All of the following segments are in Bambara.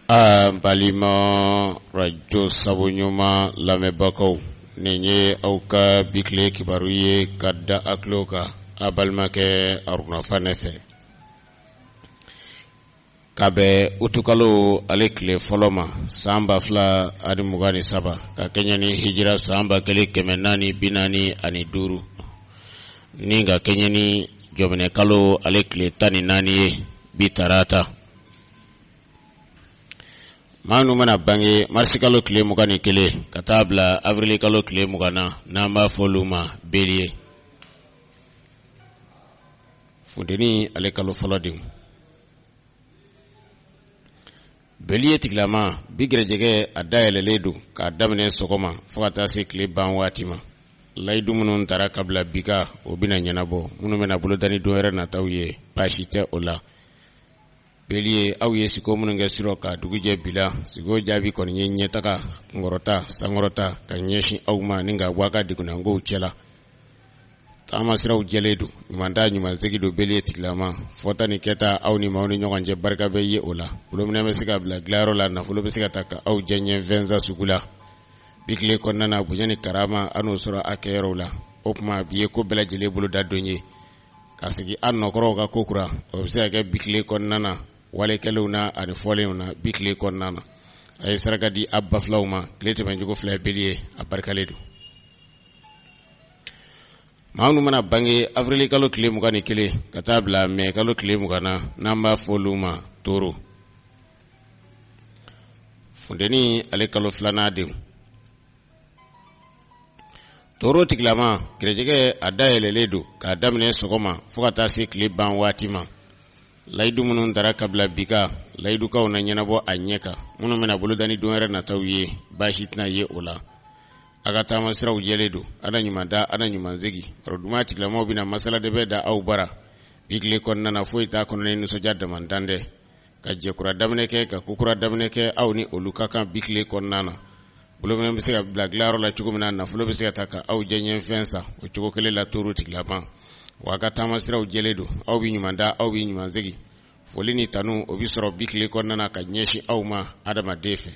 A balima rajo sabu ɲuman lamɛnbagaw, nin ye aw ka bi tile kibaru ye ka da a tulo kan a balimakɛ Aruna Fanɛ fɛ. Ka bɛn utukalo ale tile fɔlɔ ma san 2023, ka kɛɲɛ ni hijira san 1445, ni ka kɛɲɛ ni jɔminɛkalo ale tile 14 ye, bi tarata. Maa minnu mana bange marisikalo tile 21 ka taa bila awirilikalo tile 20 na, n'an b'a fɔ olu ma beliye, funteni ale kalo fɔlɔ denw. Beliye tigilama, bi gɛrɛjɛgɛ a dayɛlɛlen don k'a daminɛ sɔgɔma fo ka taa se tile ban waati ma. Layidu minnu tara ka bila bi kan, o bɛna ɲɛnabɔ. Minnu bɛna boloda ni don wɛrɛ nataw ye, baasi tɛ o la. Beliye, aw ye siko minnu kɛ surɔ ka dugu jɛ bi la, siko jaabi kɔni ye ɲɛtaga, kunkɔrɔta, sankɔrɔta ka ɲɛsin aw ma ni ka bɔ a ka degunankow cɛla. Taama siraw jɛlen don, ɲuman taa ɲuman segin don. Beliye tigilama, fɔta ni kɛta aw ni maaw ni ɲɔgɔn cɛ, barika bɛ ye o la. Bolominɛ bɛ se ka bila dilayɔrɔ la, nafolo bɛ se ka ta ka aw diyaɲɛ fɛn san sugu la. Bi tile kɔnɔna na, bonya ni karama, a n'o sɔrɔ a kɛyɔrɔw la. O tuma bi ye ko bɛɛ lajɛlen boloda don ye ka sigi a nɔkɔrɔw ka ko kura. O bɛ se ka kɛ bi tile kɔnɔna na, wale kɛlenw na ani fɔlenw na bi tile kɔnɔna na. A ye saraka di a bafilaw ma. Tile tɛmɛncogo filɛ, beliye, a barikalen don. Maa minnu mana bange avril kalo tile 21 ka taa bila mɛ kalo tile 20 na, n'an b'a fɔ olu ma toro, funteni ale kalo filanan denw. Toro tigilama, gɛrɛjɛgɛ a dayɛlɛlen don k'a daminɛ sɔgɔma fo ka taa se tile ban waati ma. Layidu minnu tara ka bila bi kan, layidukaw na ɲɛnabɔ a ɲɛ kan. Minnu bɛna boloda ni don wɛrɛ nataw ye, baasi tɛna ye o la. A ka taama siraw jɛlen don, a na ɲuman taa, a na ɲuman segin. Baro duman tigilamaw bɛna masala de bɛ da aw bara bi tile kɔnɔna na. Foyi t'a kɔnɔ ni nisɔndiya damantan tɛ. Ka jɛkura daminɛ kɛ, ka kokura daminɛ kɛ, aw ni olu ka kan bi tile kɔnɔna na. Bolominɛ bɛ se ka bila dilayɔrɔ la cogo min na, nafolo bɛ se ka ta ka aw diyaɲɛfɛn san o cogo kelen la, toro tigilama. Wa a ka taama siraw jɛlen don, aw bɛ ɲuman taa, aw bɛ ɲuman segin. Foli ni tanu, o bɛ sɔrɔ bi tile kɔnɔna na ka ɲɛsin aw ma adamaden fɛ.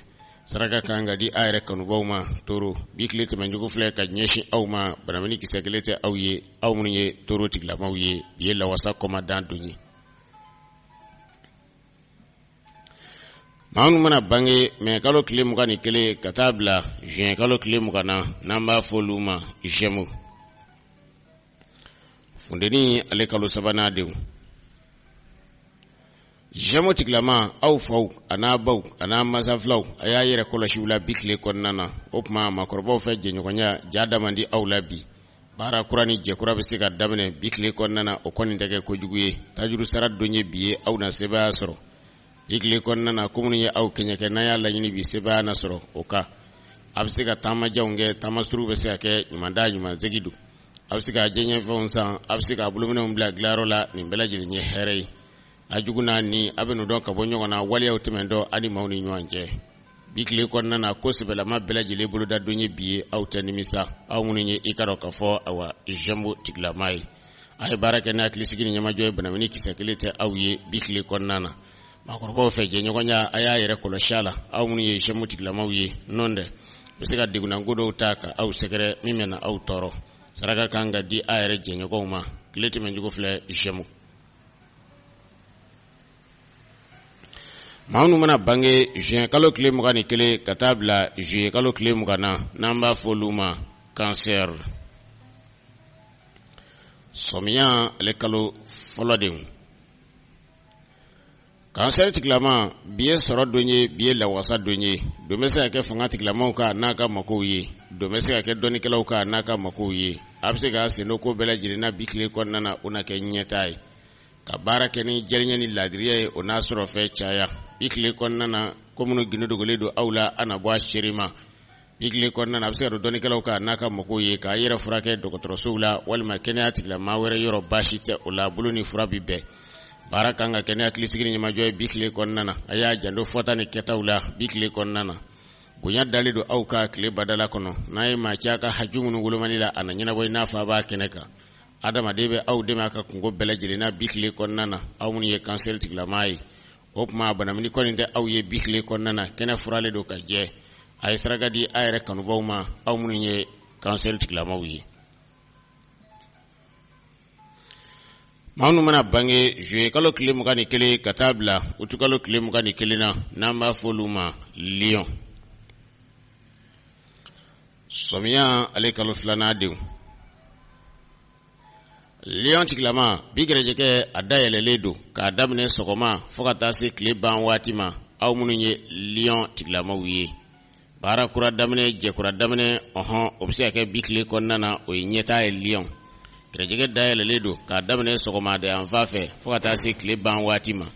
Saraka kan ka di a yɛrɛ kanubaw ma. Toro, bi tile tɛmɛncogo filɛ ka ɲɛsin aw ma. Banamini kisɛ kelen tɛ aw ye, aw minnu ye toro tigilamaw ye. Bi ye lawasa kɔmadan don ye. Maa minnu mana bange mɛ kalo tile 21 ka taa bila juin kalo tile 20 na, n'an b'a fɔ olu ma gémeaux, funteni ale kalo sabanan denw. Gémeaux tigilama, aw faw a n'a baw a n'a masafilaw, a y'a yɛrɛ kɔlɔsi u la bi tile kɔnɔna na. O tuma maakɔrɔbaw fɛ jɛɲɔgɔnya ja da man di aw la bi. Baara kura ni jɛkura bɛ se ka daminɛ bi tile kɔnɔna na, o kɔni tɛ kɛ kojugu ye. Tajuru sara don ye bi ye, aw na sebaaya sɔrɔ bi tile kɔnɔna na. Ko minnu ye aw kɛɲɛkɛ, n'a y'a laɲini bi, sebaaya na sɔrɔ o kan. A bɛ se ka taamajanw kɛ, taamasuruw bɛ se ka kɛ, ɲuman taa ɲuman segin don. A bɛ se ka diyaɲɛfɛnw san, a bɛ se ka bolominɛnw bila dilayɔrɔ la. Nin bɛɛ lajɛlen ye hɛrɛ ye. A jugu n'a ni, a bɛ n'o dɔn ka bɔ ɲɔgɔn na, waleyaw tɛmɛntɔ a ni maaw ni ɲɔgɔn cɛ. Bi tile kɔnɔna na, ko sɛbɛlama bɛɛ lajɛlen boloda don ye bi ye. Aw tɛ nimisa, aw minnu ye i ka dɔn k'a fɔ awa gémeaux tigilama ye. A ye baara kɛ ni hakilisigi ni ɲɛmajɔ ye. Banamini kisɛ kelen tɛ aw ye bi tile kɔnɔna na. Maakɔrɔbaw fɛ jɛɲɔgɔnya, a y'a yɛrɛ kɔlɔsi a la, aw minnu ye gémeaux tigilamaw ye. N'o tɛ, bɛ se ka degunnanko dɔw ta ka aw sɛgɛrɛ min bɛna aw tɔɔrɔ. Saraka kan ka di a yɛrɛ jɛɲɔgɔnw ma. Tile tɛmɛncogo filɛ, gémeaux. Maa minnu mana bange juin kalo tile 21 ka taa bila juillet kalo tile 20 na, n'an b'a fɔ olu ma cancer, sɔmiya ale kalo fɔlɔ denw. Cancer tigilama, bi ye sɔrɔ don ye, bi ye lawasa don ye. Don bɛ se ka kɛ fanga tigilamaw kan n'a ka makow ye, don bɛ se ka kɛ dɔnnikɛlaw kan n'a ka makow ye. A bɛ se k'a sen don ko bɛɛ lajɛlen na bi tile kɔnɔna na, o na kɛ ɲɛtaa ye. Ka baara kɛ ni jɛlenya ni laadiriya ye, o n'a sɔrɔ fɛn caya bi tile kɔnɔna na. Ko minnu gindo dogolen don aw la, a na bɔ a seere ma bi tile kɔnɔna na. A bɛ se ka don dɔnnikɛlaw kan n'a ka makow ye, k'a yɛrɛ furakɛ dɔgɔtɔrɔsow la walima kɛnɛya tigilamaa wɛrɛ yɔrɔ, baasi tɛ o la. Bolo ni fura bi bɛn. Baara kan ka kɛ ni hakilisigi ni ɲɛmajɔ ye bi tile kɔnɔna na. A y'a janto fɔta ni kɛtaw la bi tile kɔnɔna na. Bonya dalen don aw ka tile badala kɔnɔ. N'a ye maa ci a ka haju minnu wolomali la, a na ɲɛnabɔ i n'a fɔ a b'a kɛnɛ kan. Adamaden bɛ aw dɛmɛ a ka kunko bɛɛ lajɛlen na bi tile kɔnɔna na, aw minnu ye cancer tigilamaa ye. O tuma banamini kɔni tɛ aw ye bi tile kɔnɔna na, kɛnɛ furalen don ka jɛ. A ye saraka di a yɛrɛ kanubaw ma, aw minnu ye kansɛri tigilamaw ye. Maa minnu mana bange juillet kalo tile 21 ka taa bila uti kalo tile 21 na, n'an b'a fɔ olu ma lion. Sɔmiya ale kalo filanan denw. Lion tigilama bi gɛrɛjɛgɛ a dayɛlɛlen don k'a daminɛ sɔgɔma fo ka taa se tile ban waati ma. Aw minnu ye lion tigilamaw ye, baara kura daminɛ, jɛkura daminɛ, ɔhɔn, o bɛ se ka kɛ bi tile kɔnɔna na, o ye ɲɛtaa ye. Lion gɛrɛjɛgɛ dayɛlɛlen don k'a daminɛ sɔgɔmada yanfan fɛ fo ka taa se tile ban waati ma.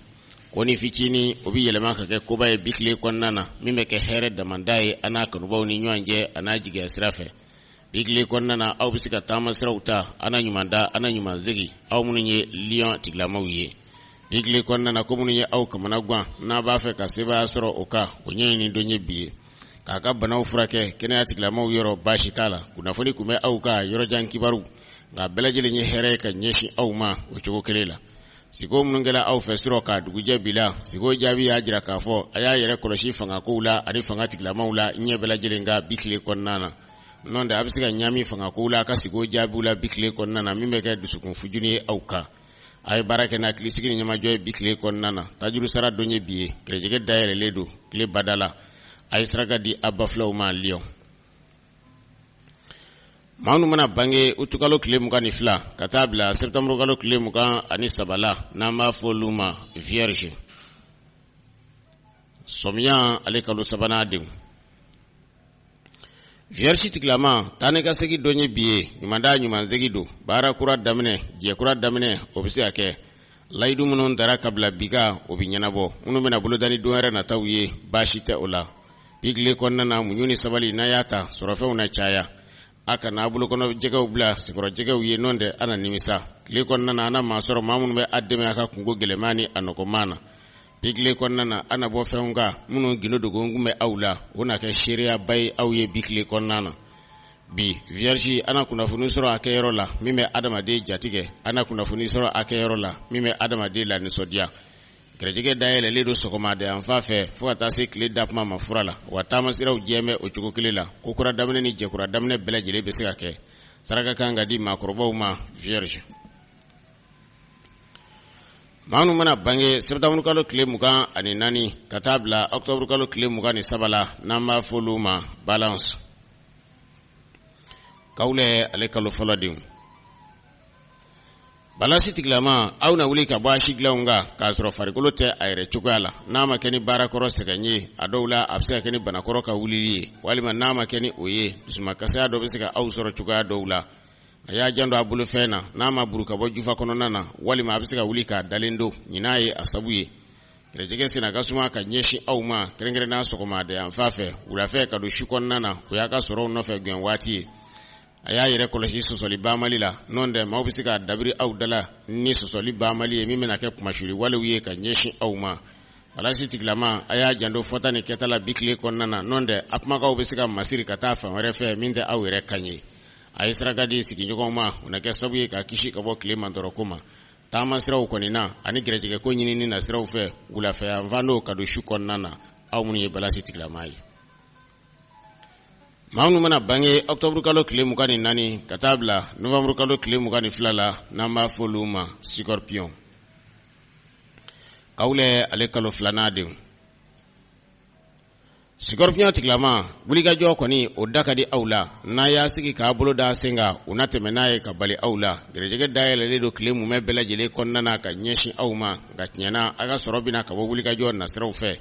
Ko ni fitinin o bɛ yɛlɛma ka kɛ koba ye bi tile kɔnɔna na, min bɛ kɛ hɛrɛ damanda ye a n'a kanubaw ni ɲɔgɔn cɛ a n'a jigiya sira fɛ. Bi tile kɔnɔna na, aw bɛ se ka taama siraw ta, a na ɲuman da, a na ɲuman segin, aw minnu ye lion tigilamaw ye. Bi tile kɔnɔna na, ko minnu ye aw kamana gan, n'a b'a fɛ ka sebaaya sɔrɔ o kan, o ɲɛɲini don ye bi ye. K'a ka banaw furakɛ kɛnɛya tigilamaw yɔrɔ, baasi t'a la. Kunnafoni kun bɛ aw ka yɔrɔjan kibaru, nka bɛɛ lajɛlen ye hɛrɛ ye ka ɲɛsin aw ma o cogo kelen la. Siko minnu kɛra aw fɛ surɔ k'a dugujɛ bi la, siko jaabi y'a jira k'a fɔ a y'a yɛrɛ kɔlɔsi fangakow la ani fanga tigilamaw la ɲɛ bɛɛ lajɛlen kan bi tile kɔnɔna na. N'o tɛ, a bɛ se ka ɲaami fangakow la a ka siko jaabiw la bi tile kɔnɔna na, min bɛ kɛ dusukun fujuni ye aw kan. A ye baara kɛ n'a hakilisigi ni ɲɛmajɔ ye bi tile kɔnɔna na. Tajuru sara don ye bi ye, gɛrɛjɛgɛ dayɛlɛlen don tile bada la. A ye saraka di a bafilaw ma lion. Maa minnu mana bange utukalo tile 22 ka taa bila sɛtanburukalo tile 23 la, n'an b'a fɔ olu ma vierge. Sɔmiya ale kalo sabanan denw. Vierge tigilama, taa ni ka segin don ye bi ye, ɲuman da ɲuman segin don. Baara kura daminɛ, jɛ kura daminɛ, o bɛ se ka kɛ. Layidu minnu dara ka bila bi kan, o bɛ ɲɛnabɔ. Minnu bɛna boloda ni don wɛrɛ nataw ye, baasi tɛ o la. Bi tile kɔnɔna na, muɲu ni sabali n'a y'a ta, sɔrɔfɛnw na caya. A kana a bolokɔnɔ jɛgɛw bila senkɔrɔ jɛgɛw ye, n'o tɛ a na nimisa. Tile kɔnɔna na, a na maa sɔrɔ, maa minnu bɛ a dɛmɛ a ka kunko gɛlɛman ni a nɔgɔman na. Bi tile kɔnɔna na, a na bɔ fɛnw kan minnu gindo dogo kun bɛ aw la, o na kɛ seereyaba ye aw ye bi tile kɔnɔna na. Bi vierge, a na kunnafoni sɔrɔ a kɛyɔrɔ la min bɛ adamaden jatigɛ, a na kunnafoni sɔrɔ a kɛyɔrɔ la min bɛ adamaden la nisɔndiya. Gɛrɛjɛgɛ dayɛlɛlen don sɔgɔmada yanfan fɛ fo ka taa se tile dakuma ma fura la, wa taamasiraw jɛlen bɛ o cogo kelen la. Ko kura daminɛ ni jɛkura daminɛ bɛɛ lajɛlen bɛ se ka kɛ. Saraka kan ka di maakɔrɔbaw ma vierge. Maa minnu mana bange sɛtanburukalo tile 24 ka taa bila ɔkutɔburukalo tile 23 la, n'an b'a fɔ olu ma balance. Kawulɛ ale kalo fɔlɔ denw. Balance tigilama, aw na wuli ka bɔ a sigilanw kan k'a sɔrɔ farikolo tɛ a yɛrɛ cogoya la. N'a ma kɛ ni baarakɔrɔ sɛgɛn ye, a dɔw la a bɛ se ka kɛ ni banakɔrɔ ka wulili ye, walima n'a ma kɛ ni o ye, dusumakasaya dɔ bɛ se ka aw sɔrɔ cogoya dɔw la. A y'a janto a bolofɛn na, n'a ma buru ka bɔ jufa kɔnɔna na, walima a bɛ se ka wuli k'a dalen don, ɲin'a ye a sabu ye. Gɛrɛjɛgɛ senna ka suma ka ɲɛsin aw ma, kɛrɛnkɛrɛnnenya sɔgɔmada yanfan fɛ, wulafɛ ka don su kɔnɔna na, o y'a ka sɔrɔw nɔfɛ gɛn waati ye. A y'a yɛrɛ kɔlɔsi sɔsɔli banbali la, n'o tɛ maaw bɛ se k'a dabiri aw da la ni sɔsɔli banbali ye, min bɛna kɛ kunmasuli walew ye ka ɲɛsin aw ma. Balance tigilama, a y'a janto fɔta ni kɛta la bi tile kɔnɔna na, n'o tɛ a kumakanw bɛ se ka masiri ka taa fan wɛrɛ fɛ min tɛ aw yɛrɛ kan ye. A ye saraka di sigiɲɔgɔnw ma, o na kɛ sababu ye k'a kisi ka bɔ tile mantɔrɔko ma. Taama siraw kɔni na ani gɛrɛjɛgɛko ɲinini na siraw fɛ, wulafɛ yanfan don ka don su kɔnɔna na, aw minnu ye balance tigilama ye. Maa minnu mana bange ɔkutɔburukalo tile 24 ka taa bila nowanburukalo tile 22 la, n'an b'a fɔ olu ma scorpion. Kawulɛ ale kalo filanan denw. Scorpion tigilama, wulikajɔ kɔni o da ka di aw la. N'a y'a sigi k'a bolo da sen kan, o na tɛmɛ n'a ye ka bali aw la. Gɛrɛjɛgɛ dayɛlɛlen don tile mumɛ bɛɛ lajɛlen kɔnɔna na ka ɲɛsin aw ma, nka tiɲɛna a ka sɔrɔ bɛna ka bɔ wulikajɔ nasiraw fɛ.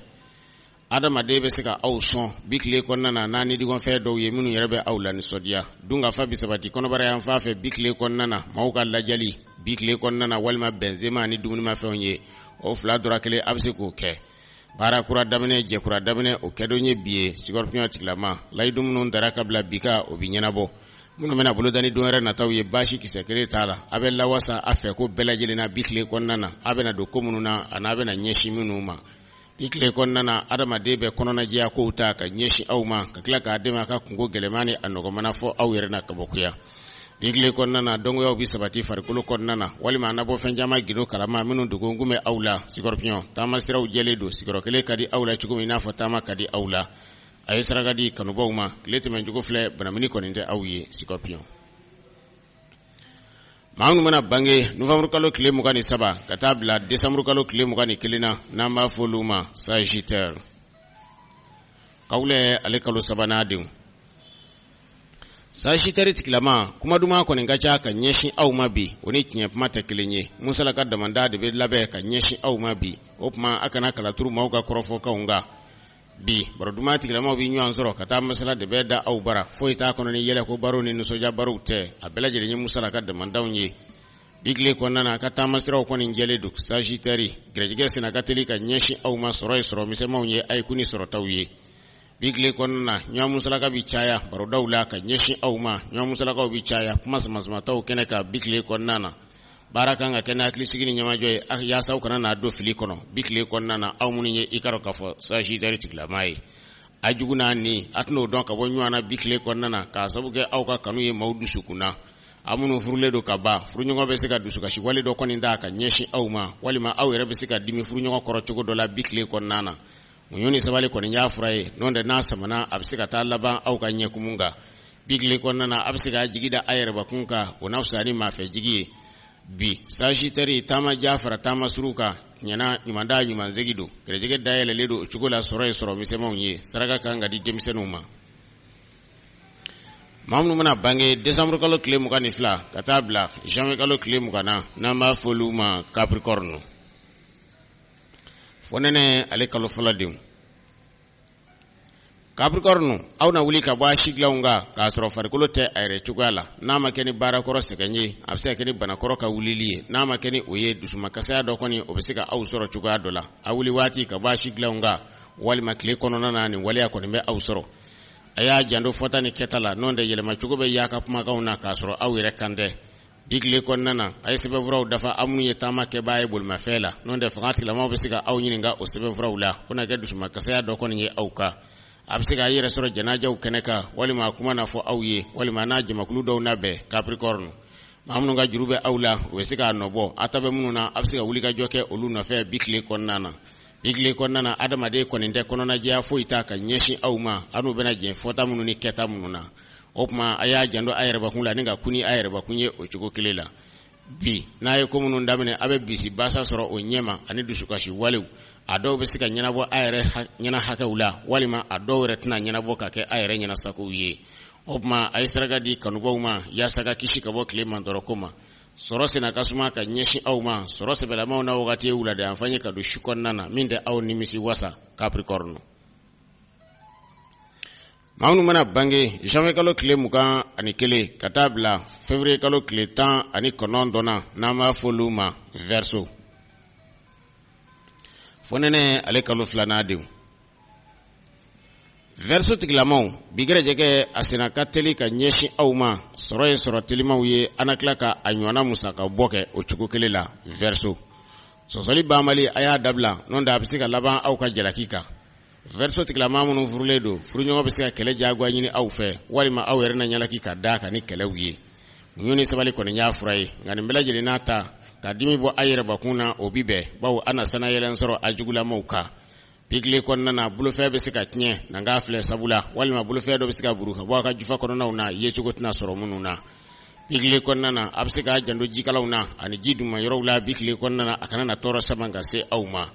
Adamaden bɛ se ka aw sɔn bi tile kɔnɔna na n'a nidigɔnfɛn dɔw ye minnu yɛrɛ bɛ aw la nisɔndiya. Dunkafa bi sabati kɔnɔbara yanfan fɛ bi tile kɔnɔna na, maaw ka lajali bi tile kɔnɔna na walima bɛnzema ni dumunimafɛnw ye, o fila dɔra kelen a bɛ se k'o kɛ. Baara kura daminɛ, jɛ kura daminɛ, o kɛdon ye bi ye. Scorpion tigilama, layidu minnu dara ka bila bi kan, o bɛ ɲɛnabɔ. Minnu bɛna boloda ni don wɛrɛ nataw ye, baasi kisɛ kelen t'a la. A bɛ lawasa a fɛ ko bɛɛ lajɛlen na bi tile kɔnɔna na, a bɛna don ko minnu na ani a bɛna ɲɛsin minnu ma. Bi tile kɔnɔna na, adamaden bɛ kɔnɔnajɛya kow ta ka ɲɛsin aw ma, ka tila k'a dɛmɛ a ka kunko gɛlɛman ni a nɔgɔmana fɔ aw yɛrɛ na kabakoya. Bi tile kɔnɔna na dɔnkoyaw bɛ sabati farikolo kɔnɔna na walima a na bɔ fɛn caman gindo kalama minnu dogonkun bɛ aw la. Scorpion taamasiraw jɛlen don. Sigiyɔrɔ kelen ka di aw la cogo min i n'a fɔ taama ka di aw la. A ye saraka di kanubaw ma. Tile tɛmɛncogo filɛ, banamini kɔni tɛ aw ye. Scorpion maa minnu mana bange nowanburu kalo tile 23 ka taa bila desanburu kalo tile 21 na, n'an b'a fɔ olu ma Sagittaire. Kawulɛ ale kalo sabanan denw. Sagittaire tigilama kuma duman kɔni ka ca ka ɲɛsin aw ma bi, o ni tiɲɛ kuma tɛ kelen ye. Musalaka damanda de bɛ labɛn ka ɲɛsin aw ma bi. O tuma a kana kalaturu maaw ka kɔrɔfɔkanw kan bi. Baro duman tigilamaw bɛ ɲɔgɔn sɔrɔ ka taa masala de bɛ da aw bara. Foyi t'a kɔnɔ ni yɛlɛko baro ni nisɔndiya barow tɛ. A bɛɛ lajɛlen ye musalaka damandanw ye. Bi tile kɔnɔna na a ka taamasiraw kɔni jɛlen don. Sagittaire gɛrɛjɛgɛ senna ka teli ka ɲɛsin aw ma. Sɔrɔ ye sɔrɔ misɛnmanw ye, a ye kun ni sɔrɔtaw ye. Bi tile kɔnɔna na ɲɔgɔn musalaka bɛ caya barodaw la ka ɲɛsin aw ma. Ɲɔgɔn musalakaw bɛ caya kuma samasamataw kɛnɛ kan bi tile kɔnɔna na. Baara kan ka kɛ ni hakilisigi ni ɲɛmajɔ ye yaasa aw kana n'a don fili kɔnɔ bi tile kɔnɔna na. Aw minnu ye i ka dɔn k'a fɔ Sagittaire tigilama ye, a jugu n'a ni a tɛn'o dɔn ka bɔ ɲɔgɔn na bi tile kɔnɔna na, k'a sabu kɛ aw ka kanu ye maaw dusukun na. Aw minnu furulen don ka ban, furuɲɔgɔn bɛ se ka dusukasi wale dɔ kɔni ta ka ɲɛsin aw ma, walima aw yɛrɛ bɛ se ka dimi furuɲɔgɔn kɔrɔ cogo dɔ la bi tile kɔnɔna na. Muɲu ni sabali kɔni y'a fura ye, n'o tɛ n'a samana a bɛ se ka taa laban aw ka ɲɛkumu kan. Bi tile kɔnɔna na a bɛ se k'a jigi da a yɛrɛbakun kan, o na fisa ni maafɛ jigi ye. Bi Sagittaire taama ja fara taama suru kan ɲɛna ɲumanda ɲumansegi don. Gɛrɛjɛgɛ dayɛlɛlen don o cogo la. Sɔrɔ ye sɔrɔ misɛnmanw ye. Saraka kan ka di denmisɛnninw ma. Maa minnu mana bange desanburu kalo tile 22 ka taa bila janvier kalo tile 20 na, n'an b'a fɔ olu ma Capricorne. Fonɛnɛ ale kalo fɔlɔ denw. Capricorne, aw na wuli ka bɔ a sigilanw kan k'a sɔrɔ farikolo tɛ a yɛrɛ cogoya la. N'a ma kɛ ni baarakɔrɔ sɛgɛn ye, a bɛ se ka kɛ ni banakɔrɔ ka wulili ye. N'a ma kɛ ni o ye, dusumakasaya dɔ kɔni o bɛ se ka aw sɔrɔ cogoya dɔ la. A wuli waati ka bɔ a sigilanw kan walima tile kɔnɔna na, nin waleya kɔni bɛ aw sɔrɔ. A y'a janto fɔta ni kɛta la, n'o tɛ yɛlɛmacogo bɛ y'a ka kumakanw na k'a sɔrɔ aw yɛrɛ kan tɛ. Bi tile kɔnɔna na a ye sɛbɛnfuraw dafa aw minnu ye taama kɛbaa ye bolimafɛn la, n'o tɛ fanga tigilamaw bɛ se ka aw ɲininka o sɛbɛnfuraw la. O na kɛ dusumakasaya dɔ kɔni ye aw kan. A bɛ se k'a yɛrɛ sɔrɔ janajaw kɛnɛ kan, walima kuma na fɔ aw ye, walima n'a jamakulu dɔw na bɛn. Capricorne maa minnu ka juru bɛ aw la, u bɛ se k'a nɔbɔ. A ta bɛ minnu na, a bɛ se ka wulikajɔ kɛ olu nɔfɛ bi tile kɔnɔna na. Bi tile kɔnɔna na adamaden kɔni tɛ kɔnɔnajɛya foyi ta ka ɲɛsin aw ma, aw n'u bɛna jɛn fɔta minnu ni kɛta minnu na. O tuma a y'a janto a yɛrɛbakun la ni ka kun ni a yɛrɛbakun ye o cogo kelen la. Bi n'a ye ko minnu daminɛ, a bɛ bisi basa sɔrɔ o ɲɛma ani dusukasi walew. A dɔw bɛ se ka ɲɛnabɔ a yɛrɛ ɲɛna hakɛw la, walima a dɔw yɛrɛ tɛna ɲɛnabɔ ka kɛ a yɛrɛ ɲɛna sagow ye. O tuma a ye saraka di kanubaw ma yaasa ka kisi ka bɔ tile mantɔɔrɔko ma. Sɔrɔ senna ka suma ka ɲɛsin aw ma. Sɔrɔ sɛbɛlamaw na wagati ye wuladayanfan ye ka don su kɔnɔna na, min tɛ aw nimisi wasa. Capricorne maa minnu mana bange janvier kalo tile 21 ka taa bila février kalo tile 19 na, n'an b'a fɔ olu ma Verseau. Fonɛnɛ ale kalo filanan denw. Verseau tigilamaw, bi gɛrɛjɛgɛ a senna ka teli ka ɲɛsin aw ma. Sɔrɔ ye sɔrɔ telimaw ye, an na tila ka a ɲɔgɔnna musaka bɔ kɛ o cogo kelen la. Verseau sɔsɔli banbali a y'a dabila, n'o tɛ a bɛ se ka laban aw ka jalaki kan. Verseau tigilama minnu furulen don, furuɲɔgɔn bɛ se ka kɛlɛ diyagoya ɲini aw fɛ, walima aw yɛrɛ na ɲalaki ka d'a kan ni kɛlɛw ye. Muɲu ni sabali kɔni y'a fura ye, nka nin bɛɛ lajɛlen n'a ta, ka dimi bɔ a yɛrɛbakun na, o bi bɛn, bawo a na sanayɛlɛn sɔrɔ a jugulamaw kan. Bi tile kɔnɔna na bolofɛn bɛ se ka tiɲɛ na k'a filɛ sabula, walima bolofɛn dɔ bɛ se ka buru ka bɔ a ka jufa kɔnɔnaw na yecogo tɛna sɔrɔ minnu na. Bi tile kɔnɔna na a bɛ se k'a janto jikalanw na ani ji duman yɔrɔw la bi tile kɔnɔna na, a kana na tɔɔrɔ sama ka se aw ma.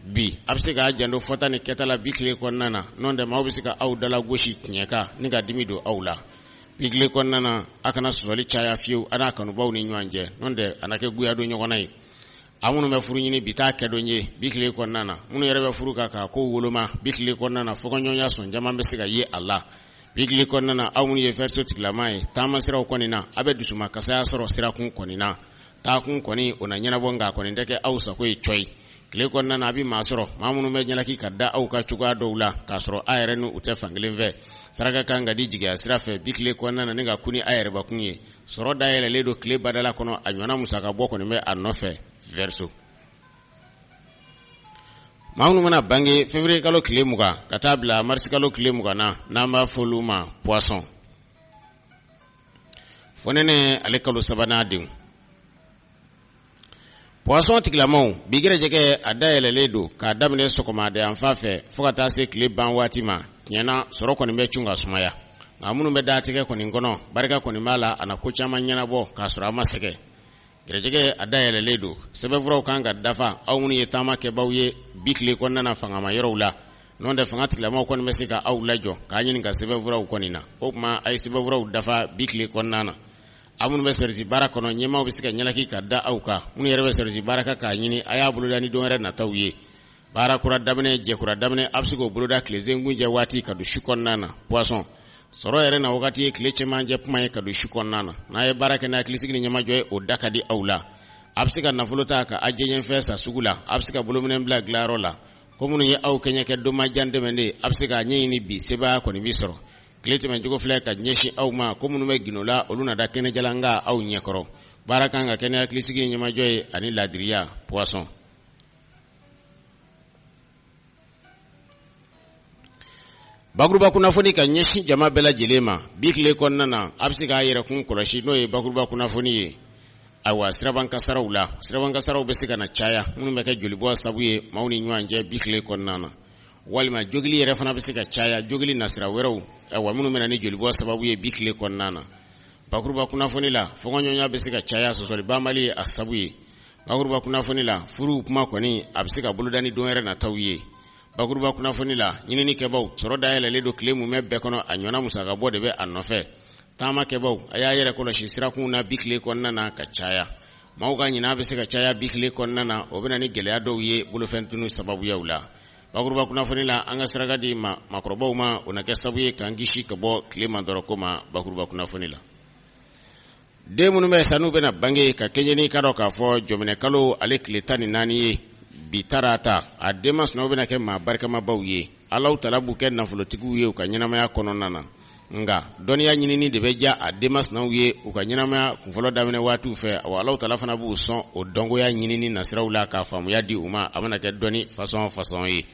Bi a bɛ se k'a janto fɔta ni kɛta la bi tile kɔnɔna na, n'o tɛ maaw bɛ se ka aw dala gosi tiɲɛ kan ni ka dimi don aw la. Bi tile kɔnɔna na a kana sɔsɔli caya fiyewu a n'a kanubaw ni ɲɔgɔn cɛ, n'o tɛ a na kɛ goya don ɲɔgɔn na ye. A minnu bɛ furu ɲini bi t'a kɛ don ye bi tile kɔnɔna na. Minnu yɛrɛ bɛ furu kan k'a ko woloma bi tile kɔnɔna na, fɔkɔɲɔgɔnya sɔn caman bɛ se ka ye a la bi tile kɔnɔna na. Aw minnu ye Verseau tigilama ye, taama siraw kɔni na, a bɛ dusuma kasaya sɔrɔ sirakun kɔni na. Taakun kɔni o na ɲɛnabɔ, nka a kɔni tɛ kɛ aw sago ye cɔyi. Tile kɔnɔna na a bɛ maa sɔrɔ, maa minnu bɛ jalaki ka da aw ka cogoya dɔw la k'a sɔrɔ a yɛrɛ ni u tɛ fankelen fɛ. Saraka kan ka di jigiya sira fɛ bi tile kɔnɔna na ni ka kun ni a yɛrɛbakun ye. Sɔrɔ dayɛlɛlen don tile badala kɔnɔ, a ɲɔgɔnna musaka bɔ kɔni bɛ a nɔfɛ. Verseau maa minnu mana bange février kalo tile 20 ka taa bila mars kalo tile 20 na, n'an b'a fɔ olu ma Poisson. Fonɛnɛ ale kalo sabanan denw. Poisson tigilamaw, bi gɛrɛjɛgɛ a dayɛlɛlen don k'a daminɛ sɔgɔmada yanfan fɛ fo ka taa se tile ban waati ma. Tiɲɛ na, sɔrɔ kɔni bɛ cun ka sumaya, nka minnu bɛ datigɛ kɔni kɔnɔ, barika kɔni b'a la, a na ko caman ɲɛnabɔ k'a sɔrɔ a ma sɛgɛn. Gɛrɛjɛgɛ a dayɛlɛlen don, sɛbɛnfuraw kan ka dafa aw minnu ye taama kɛbaw ye bi tile kɔnɔna na fangama yɔrɔw la. N'o tɛ, fanga tigilamaw kɔni bɛ se ka aw lajɔ k'a ɲininka sɛbɛnfuraw kɔni na. O tuma, a ye sɛbɛnfuraw dafa bi tile kɔnɔna na. Aw minnu bɛ sɛrisi baara kɔnɔ, ɲɛmaaw bɛ se ka ɲɛlaki ka da aw kan. Minnu yɛrɛ bɛ sɛrisi baara kan k'a ɲini, a y'a boloda ni don wɛrɛ nataw ye. Baara kura daminɛ, jɛkura daminɛ, a bɛ se k'o boloda tile kuncɛ waati ka don su kɔnɔna na. Poisson, sɔrɔ yɛrɛ na wagati ye tile cɛmancɛ kuma ye ka don su kɔnɔna na. N'a ye baara kɛ n'a hakilisigi ni ɲɛmajɔ ye, o da ka di aw la. A bɛ se ka nafolo ta ka a jɛɲɛfɛn san sugu la, a bɛ se ka bolominɛn bila dilanyɔrɔ la. Ko minnu ye aw kɛɲɛ kɛ donmajan dɛmɛden, a bɛ se k'a ɲɛɲini bi, sebaaya kɔni bi sɔrɔ. Tile tɛmɛcogo filɛ ka ɲɛsin aw ma. Ko minnu bɛ gindo la, olu na da kɛnɛjalan aw ɲɛkɔrɔ. Baara kan ka kɛ ni hakilisigi ɲɛmajɔ ye ani ladiriya. Poisson. Bakuruba kunnafoni ka ɲɛsin jama bɛɛ lajɛlen ma bi tile kɔnɔna na, a bɛ se k'a yɛrɛkun kɔlɔsi, n'o ye bakuruba kunnafoni ye. Ayiwa, siraban kasaraw la, siraban kasaraw bɛ se ka na caya, minnu bɛ kɛ jolibɔ sabu ye maaw ni ɲɔgɔn cɛ bi tile kɔnɔna na, walima jogili yɛrɛ fana bɛ se ka caya, jogili nasira wɛrɛw, ayiwa, minnu bɛ na ni jolibɔ sababu ye bi tile kɔnɔna na. Bakuruba kunnafoni la, fɔnkɔɲɔgɔnya bɛ se ka caya, sɔsɔli banbali ye a sabu ye. Bakuruba kunnafoni la, furuw kuma kɔni, a bɛ se ka boloda ni don wɛrɛ nataw ye. Bakuruba kunnafoni la, ɲininikɛbaw, sɔrɔ dayɛlɛlen don tile mumɛ bɛɛ kɔnɔ, a ɲɔgɔnna musakabɔ de bɛ a nɔfɛ. Taamakɛbaw, a y'a yɛrɛ kɔlɔsi sirakunw na bi tile kɔnɔna na ka caya. Maaw ka ɲinɛ bɛ se ka caya bi tile kɔnɔna na, o bɛ na ni gɛlɛya dɔw ye bolofɛn tunu sababuyaw la. Bakuruba kunnafoni la, an ka saraka di ma maakɔrɔbaw ma, o na kɛ sababu ye k'an kisi ka bɔ tile mandɔrɔko ma. Bakuruba kunnafoni la, den minnu bɛ sanu bɛna bange ka kɛɲɛ n'i ka dɔn k'a fɔ jɔminɛ kalo ale tile 14 ye bi tarata, a denmasinaw bɛna kɛ maa barikamabaw ye. Alaw tala b'u kɛ nafolotigiw ye u ka ɲɛnamaya kɔnɔna na, nka dɔnniya ɲinini de bɛ diya a denmasinaw ye u ka ɲɛnamaya kunfɔlɔ daminɛ waatiw fɛ. Wa Alaw tala fana b'u sɔn o dɔnkoya ɲinini nasiraw la k'a faamuya di u ma, a bɛna kɛ dɔnni fasɔn fasɔn ye.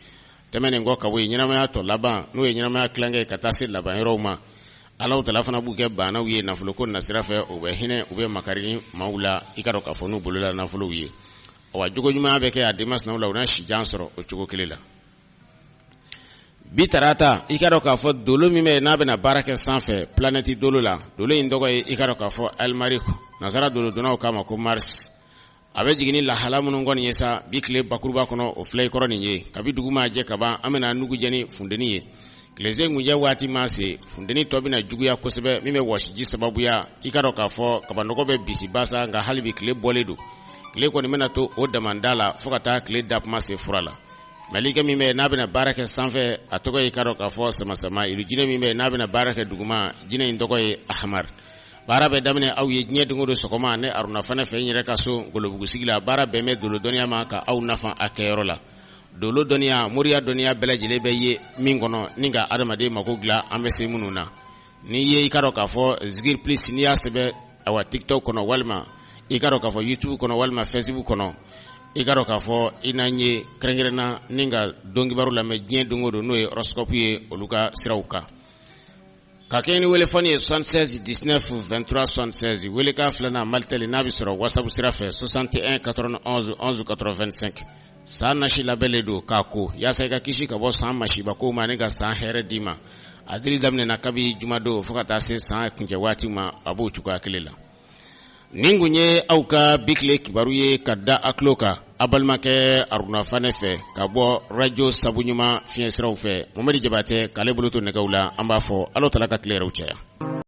Tɛmɛnen kɔ ka bɔ yen, ɲɛnamaya tɔ laban, n'o ye ɲɛnamaya tilankɛ ka taa se laban yɔrɔw ma, Alaw tala fana b'u kɛ baanaw ye nafoloko nasira fɛ. U bɛ hinɛ, u bɛ makari maaw la, i ka dɔn k'a fɔ n'u bolola nafolow ye. Wa jogo ɲumanya bɛ kɛ a denmasinaw la, u na sijan sɔrɔ o cogo kelen la. Bi tarata, i ka dɔn k'a fɔ dolo min bɛ n'a bɛna baara kɛ sanfɛ planète dolo la, dolo in tɔgɔ ye, i ka dɔn k'a fɔ, Almariku, nasara dolodonnaw k'a ma ko Mars. A bɛ jigin ni lahala minnu kɔni ye sa bi tile bakuruba kɔnɔ, o filɛ i kɔrɔ nin ye. Kabi dugu maa jɛ ka ban, an bɛna nugu jɛ ni funteni ye. Tilesen kuncɛ waati maa se, funteni tɔ bɛna juguya kosɛbɛ, min bɛ wɔsiji sababuya. I ka dɔn k'a fɔ kabanɔgɔ bɛ bisi basa, nka hali bi tile bɔlen don. Tile kɔni bɛna to o damanda la fo ka taa tile dakuma se fura la. Malikɛ min bɛ n'a bɛna baara kɛ sanfɛ, a tɔgɔ ye, i ka dɔn k'a fɔ, Samasama ilu. Jinɛ min bɛ n'a bɛna baara kɛ duguma, jinɛ in tɔgɔ ye Ahamar. Baara bɛ daminɛ aw ye diɲɛ don o don sɔgɔma, ne Aruna Fane fɛ, n yɛrɛ ka so Golobugu sigi la. Baara bɛn bɛ dolo dɔnniya ma ka aw nafa a kɛyɔrɔ la. Dolo dɔnniya, moriya dɔnniya bɛɛ lajɛlen bɛ ye min kɔnɔ ni ka adamaden mako dilan, an bɛ se minnu na. N'i ye, i ka dɔn k'a fɔ, Zikiri Plus, n'i y'a sɛbɛn, awa, TikTok kɔnɔ, walima i ka dɔn k'a fɔ YouTube kɔnɔ, walima Facebook kɔnɔ, i ka dɔn k'a fɔ i n'an ye kɛrɛnkɛrɛnna ni ka donkibaru lamɛn diɲɛ don o don, n'o ye horoscope ye olu ka siraw kan. Ka kɛ ni wele fɔni ye 76 19 23 76. Wele k'a filanan Malitel, n'a bɛ sɔrɔ WhatsApp sira fɛ, 61 91 11 85. San nasi labɛnlen don k'a ko yaasa i ka kisi ka bɔ san masibakow ma ani ka san hɛrɛ d'i ma. A dili daminɛna kabi jumadon fo ka taa se san kuncɛ waati ma, a b'o cogoya kelen la. Nin kun ye aw ka bi tile kibaru ye ka da a tulo kan a balimakɛ Aruna Fanɛ fɛ ka bɔ radio Sabu Ɲuman fiɲɛsiraw fɛ. Mamadi Jabatɛ k'ale bolo to nɛgɛw la. An b'a fɔ Ala tala ka tile yɛrɛw caya.